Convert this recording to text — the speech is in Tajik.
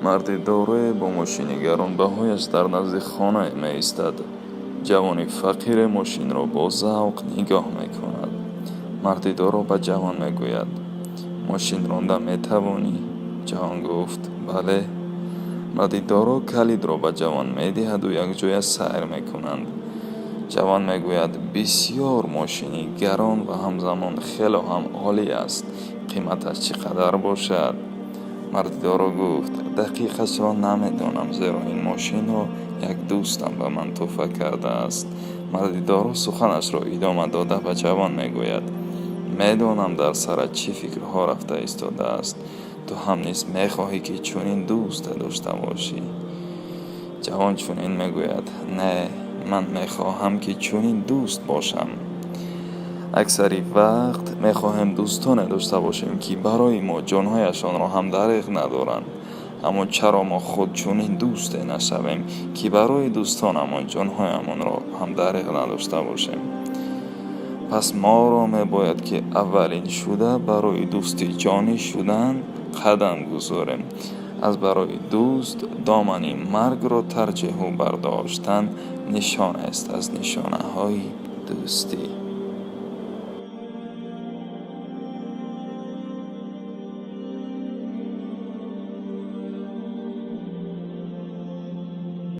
Марди дорое бо мошини гаронбаҳояш дар назди хонае меистад. Ҷавони фақире мошинро бо завқ нигоҳ мекунад. Марди доро ба ҷавон мегӯяд: «Мошин ронда метавонӣ?» Ҷавон гуфт: «Бале». Марди доро калидро ба ҷавон медиҳаду якҷоя сайр мекунанд. Ҷавон мегӯяд: «Бисьёр мошини гарон ва ҳамзамон хело ҳам олӣ аст. Қиматаш чӣ қадар бошад?» Марди доро гуфт: «Дақиқашро намедонам, зеро ин мошинро як дӯстам ба ман тӯҳфа кардааст». Марди доро суханашро идома дода, ба ҷавон мегӯяд: «Медонам, дар сарат чӣ фикрҳо рафта истодааст. Ту ҳам низ мехоҳӣ, ки чунин дӯсте дошта бошӣ». Ҷавон чунин мегӯяд: «Не, ман мехоҳам, ки чунин дӯст бошам». Аксари вақт мехоҳем дӯстоне дошта бошем, ки барои мо ҷонҳояшонро ҳам дареғ надоранд. Аммо чаро мо худ чунин дӯсте нашавем, ки барои дӯстонамон ҷонҳоямонро ҳам дареғ надошта бошем? Пас моро мебояд, ки аввалин шуда барои дӯсти ҷонӣ шудан қадам гузорем. Аз барои дӯст домани маргро тарҷеҳу бардоштан нишонест аз нишонаҳои дӯстӣ.